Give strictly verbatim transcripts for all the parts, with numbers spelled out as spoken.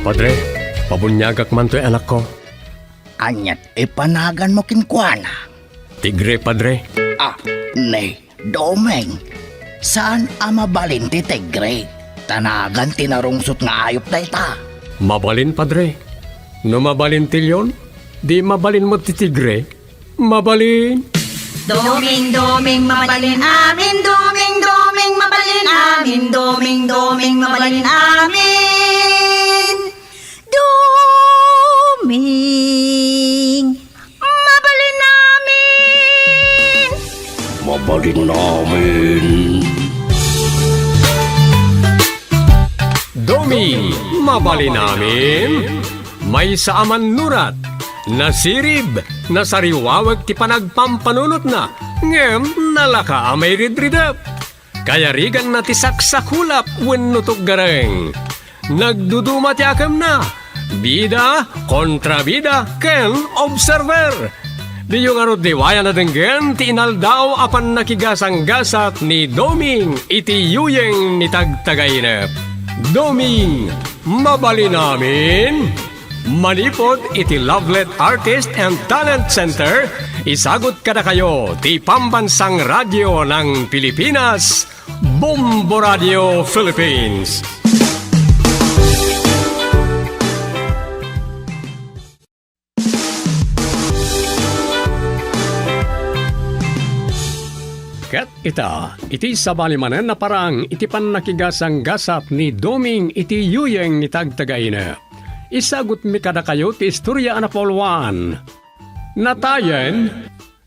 Padre, pabuniagak man toy anakko. Aniat ipanaganmo kenkuana? Tigre, Padre. Ah, ni Doming, saan a mabalin ti tigre? Ta nagan ti narungsot nga ayup dayta. Mabalin, Padre. No mabalin ti leon, di mabalin met ti tigre. Mabalin. Doming, Doming, mabalin amin. Doming, Doming, mabalin amin. Doming, Doming, mabalin amin. Doming, mabalin amin. Mabalin amin. Doming, mabalin amin. Maysa a mannurat, nasirib, nasariwawek ti panagpampanunotna, ngem nalaka a mairidridep. Kayariganna ti saksakulap wenno tuggareng. Nagduduma ti akemna, bida, kontrabida, ken observer. Diyo ngarud liwayan a denggen ti inaldaw a pannakigasanggasat ni Doming iti yuyeng ni Tagtagainep. Doming, mabalin amin? Manipud iti Lovelet Artist and Talent Center, isagut kadakayo ti Pambansang Radyo ng Pilipinas, Bombo Radio Philippines. Ket ita, iti sabali manen a parang iti pannakigasanggasat ni Doming iti yuyeng ni Tagtagainep, isagutmi kadakayo ti istoria a napauluan. Natayen,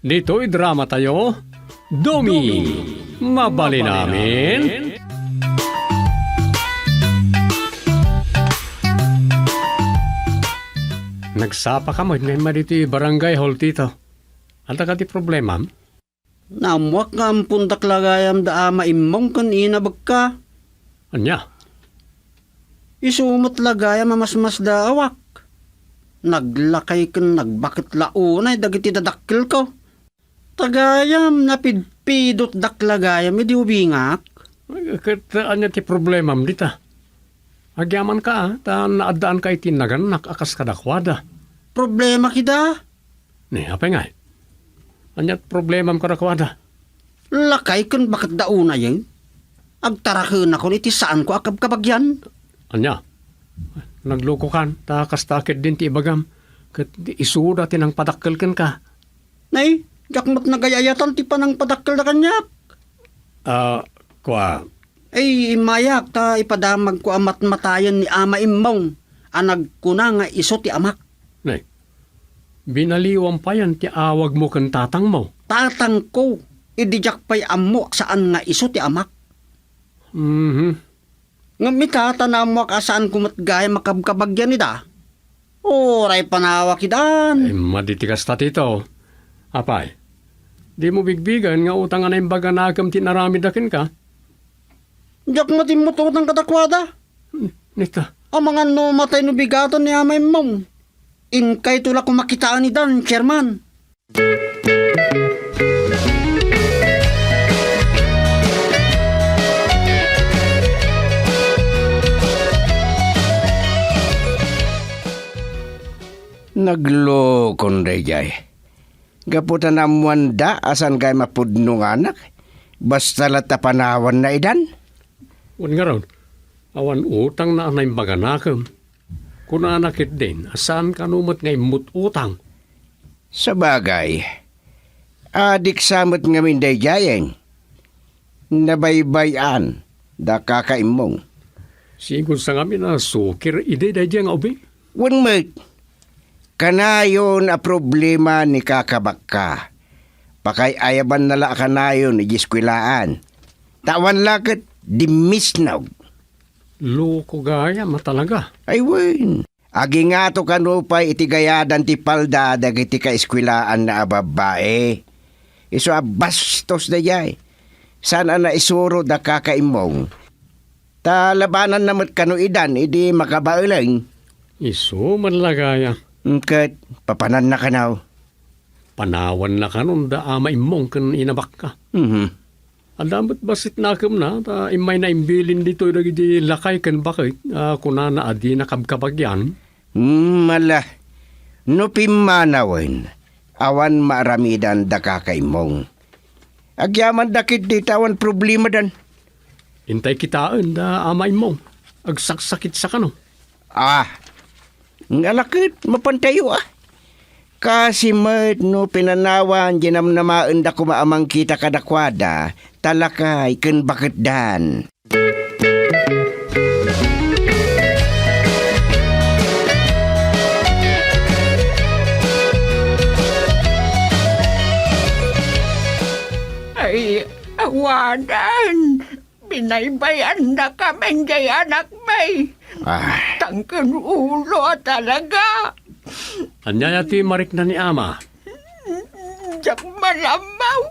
ditoy dramatayo, Doming, mabalin amin? Nagsapaka met nga imma ditoy barangay hall, Tito. Adda kadi problemam? Naammoak nga ampon dakla gayam da Ama Immong ken inabekka. Ania? Isu met la gayam a masmasdaawak. Naglakay ken nagbaket la unay dagiti dadakkelko. Ta gayam, napidpidot dakla gayam idi ubingak. Ay, ket ania ti problemam dita? Agyamanka, a, ta naaddaanka iti nagannak a kas kadakuada. Problema kida? Ni, apay ngay? Ania't problemam kadakuada? Lakay ken baket da unayen. Agtarakenakon iti saanko a kabkabagian. Ania? Naglukokan, ta kasta ketdin ti ibagam, ket isuda ti nangpadakkel kenka. Nay, diak met nagay-ayatan ti panangpadakkelda kaniak. Ah, kua. Ay, immayak ta ipadamagko a matmatayen ni Ama Immong a nagkuna nga isu ti amak. Nay, binaliwam payen ti awagmo ken tatangmo. Tatangko, idi diak pay ammo a saan nga isu ti amak. Mhm. Ngem ita, ta naammoak a saanko met gayam a kabkabagian ida. Uray panawak idan. Ay, madi ti kasta, Tito. Apay, dimo bigbigen nga utang a naimbaganakem ti inaramidda kenka? Diak met immut utang kadakuada. Nita. Amangan no matay no bigaton ni Ama Immong. Inkayto la koma kitaen idan, Chairman. Naglukon daydiay. Gapu ta naammoanda a saan gayam a pudno nga anak, basta latta panawanna idan. Wen ngarud, awan utangna a naimbaganakem. Kunana ketdin a saan kano met nga immut-utang. Sabagay, adik sa met ngamin daydiayen. Nabaybay-an da Kaka Immong. Sigud sa ngamin a sukir idi daydiay nga ubing? Wen met, kanayon a problema ni Kaka Bakka. Pakay-ayabanna la a kanayon idiay eskuelaan. Ta awan la ket dimmisnog. Loko gayam a talaga. Ay wen, agingato kano pay iti gayadan ti palda dagiti kaeskuelaanna a babbai. Isu a bastos daydiay. Saan a naisuro da Kaka Immong. Ta labananna met kano idan idi makabaeleng. Isu met la gayam. Ket papananna kano. Panawanna kanon da Ama Immong ken Ina Bakka. Mhm. Adda met bassit nakemna, ta immayna imbilin ditoy dagiti lakay ken baket, a kunana a dina kabkabagian. Hmm, ala. No pimmanawen, awan maaramidan da Kaka Immong. Agyamanda ketdi ta awan problemadan. Intay kitaen da Ama Immong. Agsaksakit sa kano. Ah, nga ala ket mapantayo, ah. Kasi met no pinanawan, di namnamaenda koma a mangkita kadakuada, ta lakay ken baketdan. Ay, awanan. Binaybay-annakamin jay anakmi. Ah. Tangken ulo a talaga. Ania ti marikna ni Ama? Diak malammaw.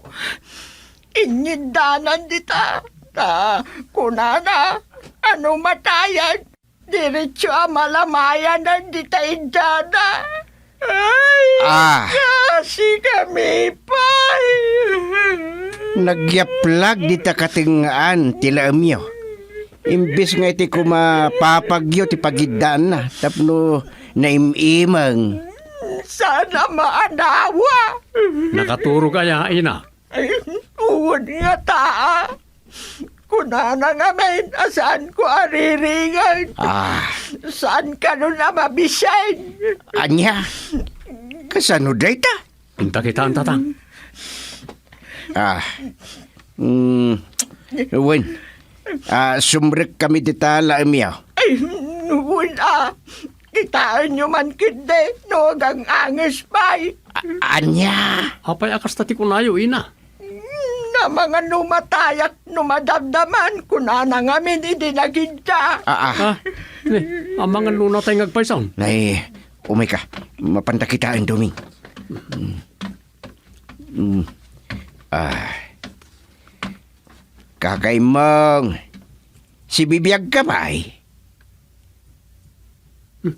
Inyiddanan dita. Ta, kunana, ano matayan? Diretso a malamayanan dita iddana. Ay, ah. Kasi kami pay. Nagyaplag dita katengngaan ti laemyo. Imbes nga iti koma papagyo ti pagiddaanna tapno naim-imeng. Sana maanawa. Nakaturog aya, ina? Ay, wen ngata. Kunana ngamin a saanko a riringan. Ah. Saan kano a mabisin? Ania? Kasano dayta? Inta kitaan, tatang. Ah. Mm, wen. Ah, sumrek kami dita laemyo. Ay, wen a. Kitaenyo man ketdi no agang-anges pay. A-, ania? Apay a kasta ti kunayo, ina? Amangan no matayak, no madamdaman, kunana ngamin idi nagidda. Ah, ah. Ah, ni, amangan no natay nga agpayson. Nay, umayka. Mapanta kitaen, Doming. Mm. Mm. Ah. Kaka Immong, sibibiagka pay? Hmm.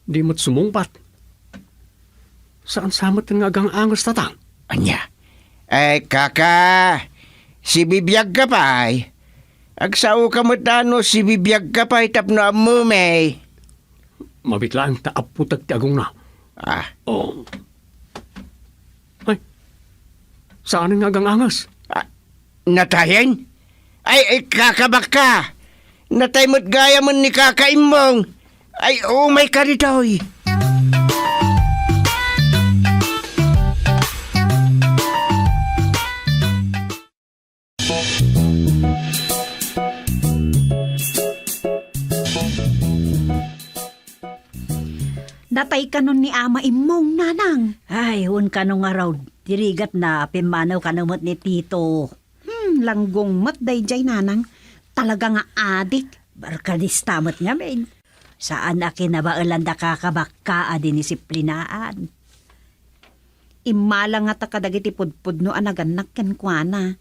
Di met sumungbat. Saan sa met nga agang-anges, tatang? Ania? Ay, kaka, sibibiagka pay? Agsaoka met a no sibibiagka pay tapno ammomi. Mabit laeng ta apputek ti agongna. Ah. Oh. Ay, saan nga agang-anges? Ah, natayen? Ay, ay, kakabakka! Natay met gayamen ni Kaka Immong! Ay, umayka ditoy! Natay kanon ni Ama Immong, nanang. Ay, wen kano ngarud. Ti rigatna, pimmanaw kano met ni Tito. Hmm, langgong met daydiay, nanang. Talaga nga adik. Barkadista met ngamin. Saan a kinabaelan da kakabakka a dinisiplinaen. Immala ngata kadagiti pudpudno a nagannak kenkuana.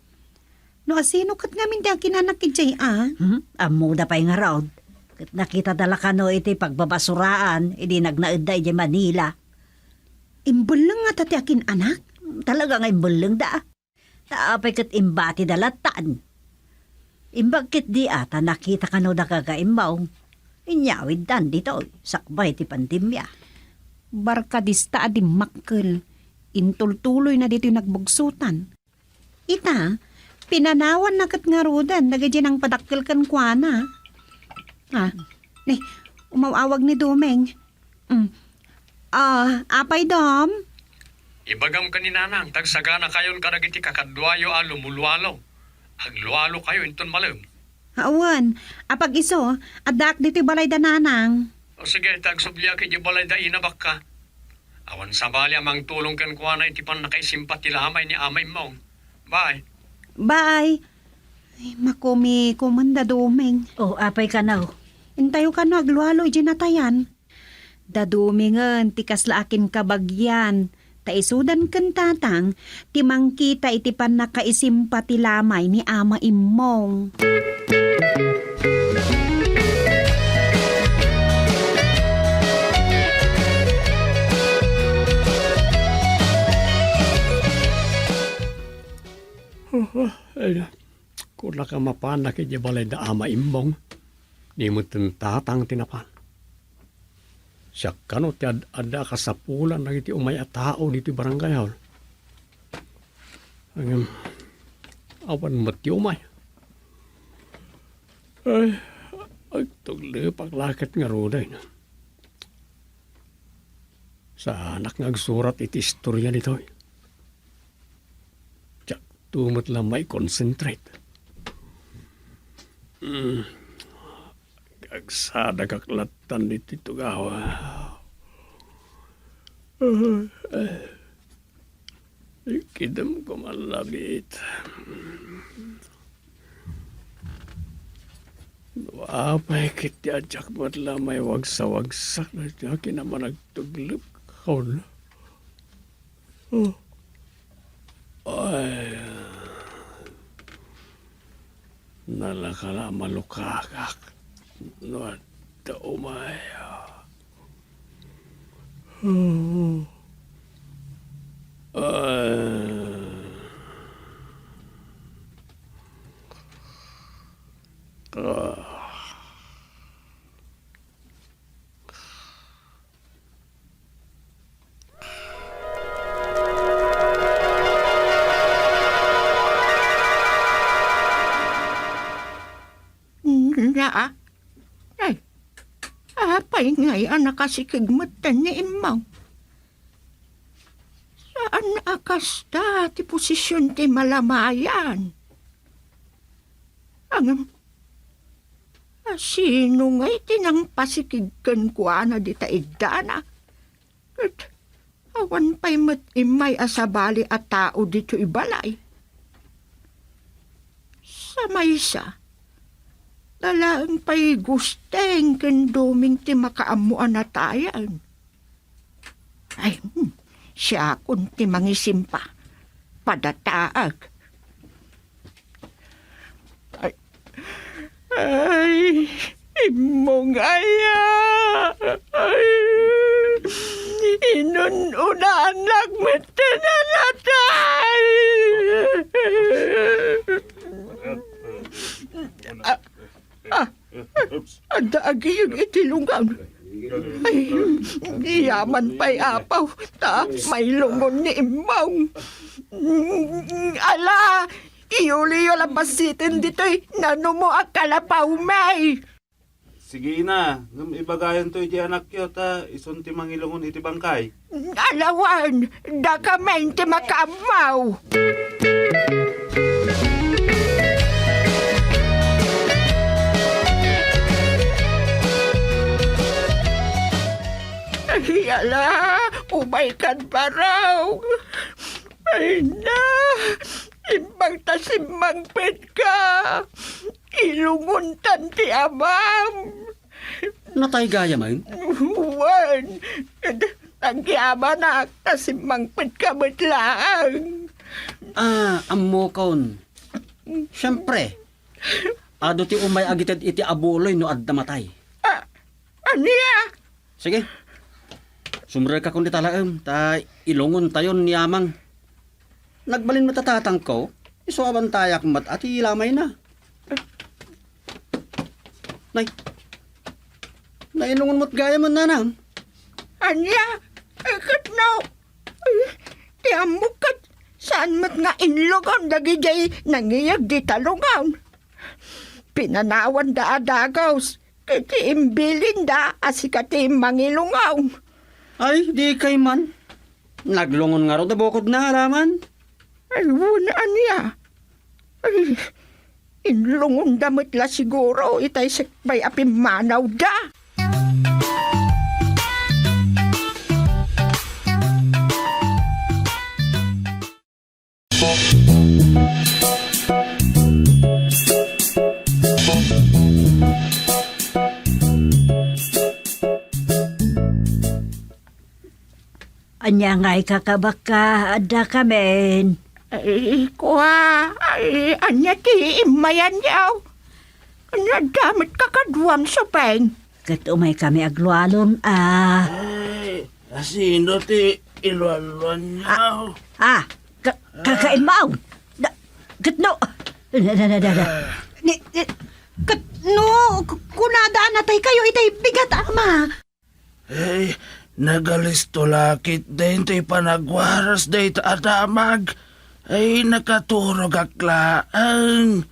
No asino ket ngamin ti akin-anak idiay a? Hmm? Ammoda pay ngarud. Ket nakitada la kano iti pagbabasuraan idi nagnaedda idiay Manila. Imbelleng ngata ti akin-anak? Talaga nga imbellengda. Ta apay ket imbatida lattan? Imbag ketdi a ta nakita kano da Kaka Immong. Inyawiddan ditoy, sakbay ti pandemia. Barkadista a dimmakkel. Intultuloyna ditoy nagbugsotan. Ita, pinanawanna ket ngaruden dagiti nangpadakkel kenkuana. Ah, ni, umaw-awag ni Doming. Mm. Ah, apay, Dom? Ibagam ken ni Nanang, ta agsaganakayon kadagiti kakaduayo a lumulualo. Aglualokayo inton malem. Awan, apag-isu, addaak ditoy balay da Nanang. O sige, ta agsubliak idiay balay da Ina Bakka. Awan sabali a mangtulong kenkuana iti pannakaisimpat ti lamay ni Ama Immong. Bye. Bye. Ay, makumikuman da Doming. O, apay kano? Intayo kano aglualo idiay natayan. Da Domingen ti kasla akin kabagian, ta isudan ken Tatang ti mangkita iti pannakaisimpat ti lamay ni Ama Immong. Nakapanak idiay balay da Ama Immong, ni met ni Tatang ti napan. Siak kano ti ad-adda a kasapulan dagiti umay a tao ditoy barangay hall. Ngem, awan met ti umay. Ay, agtuglepak la ket ngaruden. Saanak nga agsurat iti istorya ditoy. Diakto met la maikonsentrate. Hmm. Agsadagak lattan ditoy tugawa. Ikidem ko man labit. No apay ket ti a diak met la maiwagsawagsak daytoy a kinamanagtuglep. Kauna. Oh. Ay. Nalaka la a malukagak no adda umay. Oh. Ay. Ah. Naa, ay, apay ngay a nakasikeg metten ni Immong? Saan a kasta ti posision ti malamayan. Ngem, a sino ngay ti nangpasikeg kenkuana dita iddana? Ket awan pay met immay a sabali a tao ditoy balay. Sa maysa, da laeng pay Gusteng ken Doming ti makaammo a natayen. Ay, hmm, siakon ti mangisimpa. Padataek. Ay, ay, Immong aya. Ay, inun-unaannak met ti nanatay. Ah, ah, adda agiyeg iti lungon. Ay, yaman pay, Apo, ta mailungon ni Immong. Ala, iyuliyo la basiten ditoy nanumo a kalapawmi. Sige na, ngem ibagayanto iti anakyo ta isun ti mangilungon iti bangkay. Alawan, dakami ti makaammo. Ay, ala, umay kad barog. Ay na, imbag ta simmangpetka. Ilungontan ti amam. Natay gayamen? Wen, agyamanak ta simmangpetka met laeng. Ah, ammokon. Siempre, adu ti umay agited iti abuloy no adda matay. Ah, ania? Sige. Sumrekakon dita laeng, ta ilungontayon ni Amang. Nagbalin met a tatangko, isu a bantayak met a ti lamayna. Nay, nailungon met gayamen, nanang. Ania? Ay, ket no, ay, ti ammok ket saan met nga inlungon dagijay nangiyeg dita lungon. Pinanawanda a dagus, ket imbilinda a sika ti mangilungon. Ay, dikay man. Naglungon ngarud a bukodna, aramon? Ay, wen, ania? Ay, inlungonda met la siguro itay sekbay a pimmanawda. Ania ngay, kakabakka, adda kamin? Ay, kua, ay, ania ti immayanyo? Ania, adda met kakaduam, Supeng? Ket umay kami aglualon, a. Ay, asino ti ilualuanyo? Ah, ah, ka-, kakaimmaw. Da-, ket no, Da, da, da, da, da. Ni, ni, ket no, k-, kunada a nataykayo itay bigat, Ama. Ay, nagalisto la ketdin ti panagwaras dayta a damag. Ay, nakaturogak laeng.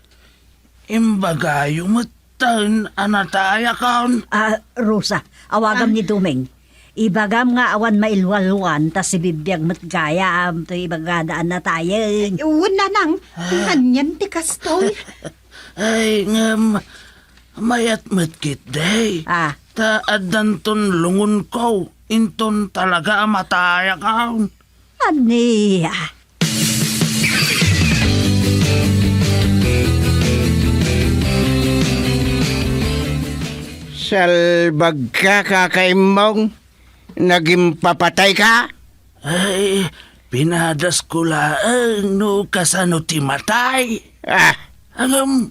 Imbagayo metten a natayakon. Ah, Rosa, awagam Ah. ni Doming. Ibagam nga awan mailwalwan ta sibibiag met gayam ti ibagada a natayen. Wen, nanang, Ah. anian ti kastoy? Ay, ngem, mayat met ketdi. Ah. Ta addanton lungonko, inton talaga a matayakon. Ania? Salbagka, Kaka Immong? Nagimpapatayka? Ay, pinadasko laeng no kasano ti matay. Ah. Ngem,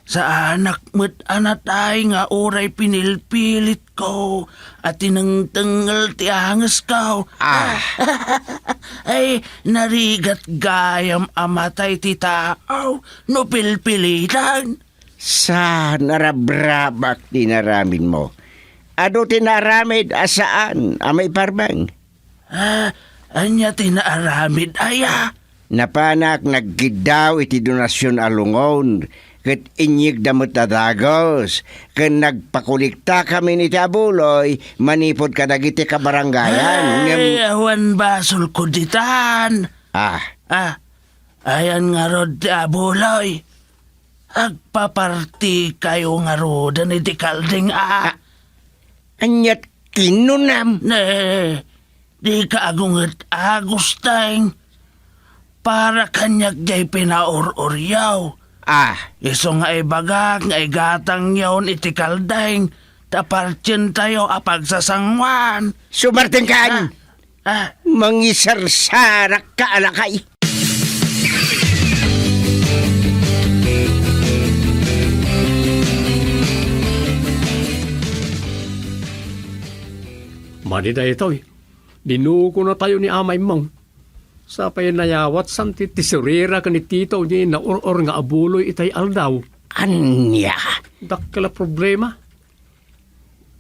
saanak met a natay nga uray pinilpilitko a tinengtengngel ti angesko. Ah. Ay, narigat gayam a matay ti tao no pilpilitan. Sa narabrabak ti inaramidmo. Adu ti naaramid a saan a maiparmeng. Ah, ania ti naaramid aya? Napanak nagkiddaw iti donasion a lungon, ket inyegda met a dagus, ken nagpakolektakamin iti abuloy manipud kadagiti kabarangayan. Ay, ngem awan basolko ditan. Ah. Ah, ayan ngarud ti abuloy. Agpapartikayo ngaruden iti kalding a. Ah, aniat kinunam? Ne, dika agunget, Agustin. Para kaniak jay pinaur-uryo. Ah. Isu nga ibagak nga igatangyon iti kalding ta partientayo a pagsasanguan. Sumartingkan! Ah. Ah. Mangisarsarakka a lakay. Madi daytoy, dinukonatayo ni Ama Immong. Sa pay nayawatsan ti tesorera ken ni Tito diay naur-or nga abuloy itay aldaw. Ania? Dakkel a problema.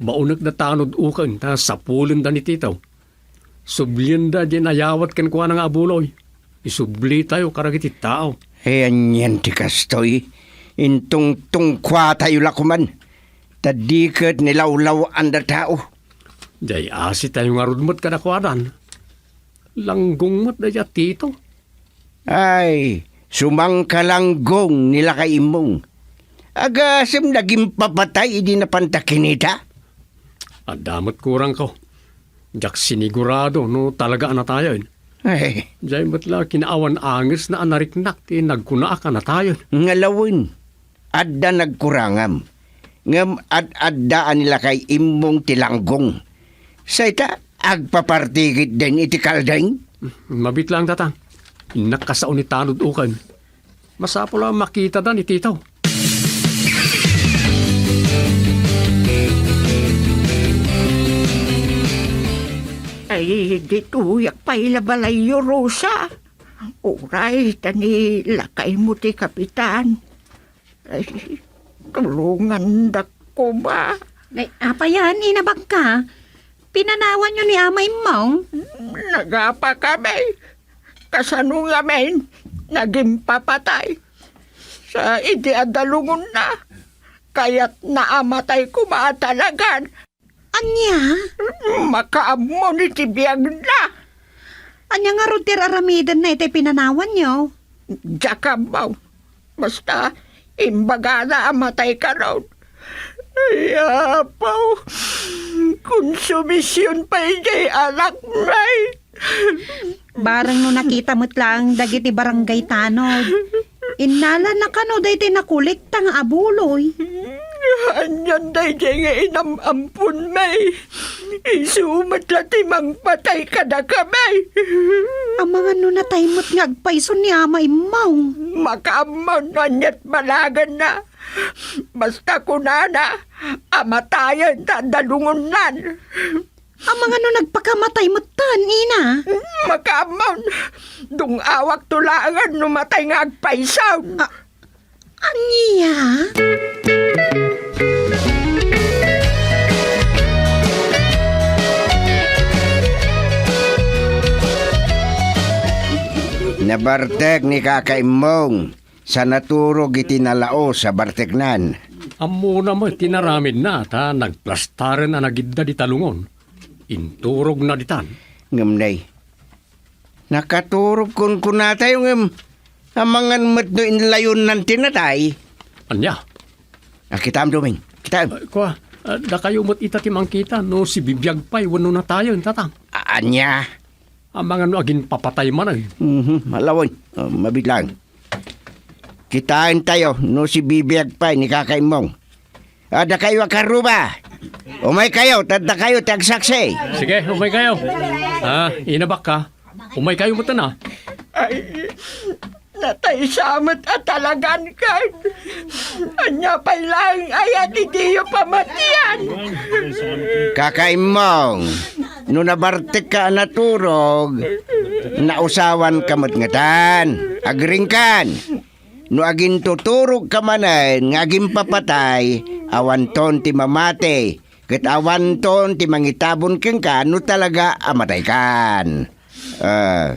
Maunekda tanod uken ta sapulenda ni Tito. Sublienda diay nayawat kenkuana nga abuloy. Isublitayo kadagiti tao. Ay, anian ti kastoy? Intungtungkuatayo la koman. Ta di ket nilawlaw-anda tao. Diay asitayo ngarud met kadakuadan. Langgong met dayta Tito. Ay, sumangkalanggong ni Lakay Immong. Agasem nagimpapatay idi napanta kinita. Adda met kurangko. Diak sinigurado no talaga a natayen. Ay. Diay met la kinaawan angesna a nariknak ti nagkunaak a natayen. Ngalawen. Adda nagkurangam, ngem ad-adda a ni Lakay Immong ti langgong. Say ta, agpapartikit den iti kalding? Mabit laeng data. Innak kasao ni tanod uken. Masapul a makitadan iti tao. Ay, ditoyak pay la balayyo, Rosa. Uray ta ni lakaymo ti kapitan. Ay, tulongandak koma. Ay, apay a, Ina Bangka? Pinanawanyo ni Ama Immong? Nagapakami. Kasano ngamin, nagimpapatay. Sa idi adda lungonna, kayatna a matay koma a talagan. Ania? Makaammon iti biagna. Ania ngarud ti ar-aramidenna iti pinanawanyo? Diak ammo. Basta, imbagana a matay kanon. Ay, Apo, konsumision pay diay anakmi. Bareng no nakita met laeng dagiti barangay tanod. Innalana kano daytoy nakolekta nga abuloy. Anian daydiay nga inam-amponmi? Isu met la ti mangpatay kadakami. Amangan no natay met nga agpayso ni Ama Immong. Makaammon no aniat balaganna. Basta kunana a matayen ta adda lungonnan. Amangan no nagpakamatay metten, Ina? Makaammon. Dung-awakto laengen no matay nga agpayson. Ah, Ania? Nabartek ni Kaka Immong sa naturog iti nalaos a barteknan. Ammona met ti naramidna ta nagplastaren a nagidda di talungon. Inturogna ditan. Ngem nay, nakaturog kunkunatayo ngem amangan met no inlayonnan ti natay. Ania? Ah, kitaem, Doming. Kitaem. Ah, kua, ah, dakayo met ita ti mangkita no sibibiag pay wenno natayen, Tatang. Ah, ania? Amangan no aginpapatay manen. Mhm, malawen. Ah, mabilang. Kitaentayo no sibibiag pay ni Kaka Immong. Ah, dakayo a karuba. Umaykayo, ta dakayo ti agsaksi. Sige, umaykayo. Ah, inabakka. Umaykayo met, ah. Ay, natay sa met a talagan kan. Ania pay laeng aya ti diyo pamatian? Kaka Immong, no nabartekka a naturog, nausawanka met ngatan. Agringkan. No agintuturogka manen nga agimpapatay, awanton ti mamati, ket awanton ti mangitabon kenka no talaga a mataykan. Ah,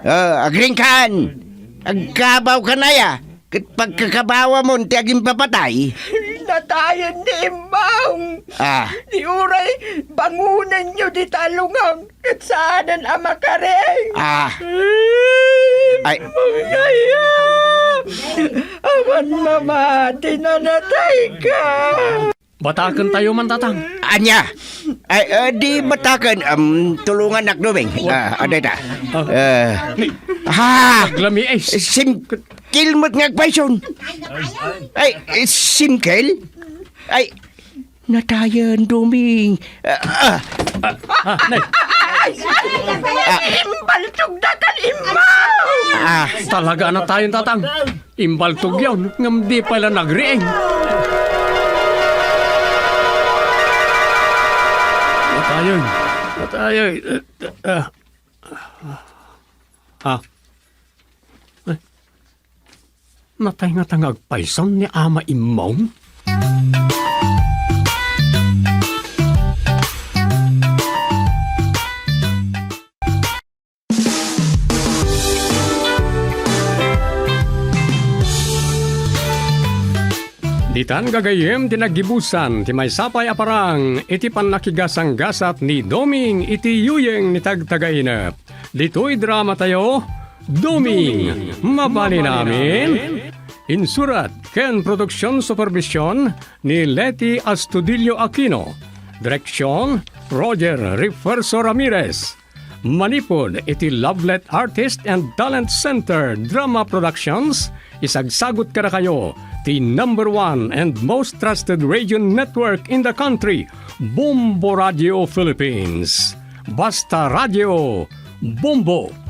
ah, agringkan! Agkabawkan aya, ket pagkakabawamon ti agimpapatay. Natayen ni Immong. Ah. Di uray bangonenyo dita lungag ket saanen a makaring. Ah. Ay. Ay. Awan mamati, nanatayka. Batakentayo man, Tatang. Ania? Ay, eh, di bataken, um, tulungannak, Doming. Ah, adda ita. Ah. Eh, ni-, ha! Aglami, ay, s- Simkil met nga agpayson. Ay, eh, simkil? Ay, natayen, Doming. Ah, ah. Ah, nay. Imbaltogda kan Immong! Ah. Talaga a natayen, Tatang. Imbaltogyon, ngem di pay la nagriing. Natayen. Natayen. Ah. Ah. Ay. Natay ngata nga agpayson ni Ama Immong? Ditan gagayyem ti naggibusan ti maysa pay a parang iti pannakigasanggasat ni Doming iti yuyeng ni Tagtagainep. Ditoy dramatayo, Doming, Mabalin Amin. Insurat ken production supervision ni Leti Astudillo Aquino. Direksyon, Roger Refuerzo Ramirez. Manipud iti Lovelet Artist and Talent Center Drama Productions, isagsagut kadakayo ti number one and most trusted radio network in the country, Bombo Radio Philippines. Basta Radio, Bombo!